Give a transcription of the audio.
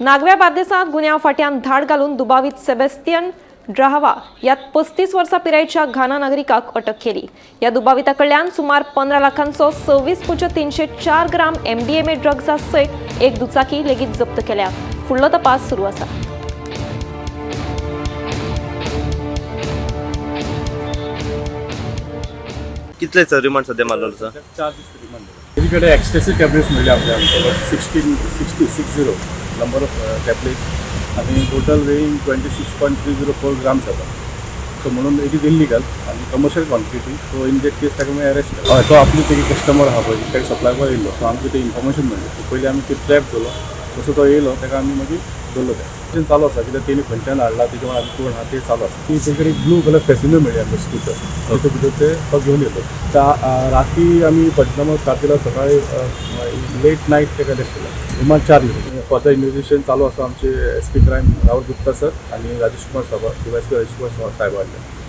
नागव्या बार्देसांत गुन्यांव फांट्यान धाड घालून दुबावीत सेबेस्तियन ड्राहवा ह्या 35 वर्सां पिरायेच्या घाना नागरिकाक अटक केली. ह्या दुबाविता कडल्यान सुमार 15 लाखांचो 26.304 ग्राम एमडीएमए ड्रग्सा सयत एक दुचाकी लेगीत जप्त केल्या. फुडलो तपास सुरू आसा. कितले सर रिमांड सध्या मारलेलो सर? 4 दीस रिमांड. तेजे कडेन एक्सटेसी टॅबलेट्स मेळ्ळी आपल्या, 16 60, 60 number of tablets आनी total weighing 26.304 grams जाता. सो म्हणून it is illegal आनी commercial quantity, so in that case ताका मागीर अरेस्ट केलो. हय, तो आपली तेगे कस्टमर आहा पळय, ताका सप्लाय करपाक येयल्लो. सो आमकां ते इन्फॉर्मेशन मेळ्ळें. सो पयलीं आमी ते ट्रॅप दवरलो, तसो तो येयलो, ताका आमी मागीर दवरलो. तें चालू आसा, कित्याक तेणी खंयच्यान हाडला, तेजे वांगडा आमी कोण आहा ते चालू आसा. ती तेजे कडेन ब्लू कलर फॅसिनो मेळ्ळी आमकां, स्कुटर. तितून भितर ते तो घेवन येयलो. त्या राती आमी पंचनामा स्टार्ट केला, सकाळी लेट नायट ताका अरेस्ट केला. रिमांड 4 दीस. फर्दर इन्व्हेस्टिगेशन चालू आसा. आमचे SP crime Rahul Gupta sir आनी राजेश कुमार साबा, डीवायएसपी राजेश कुमार साहेब हाडले.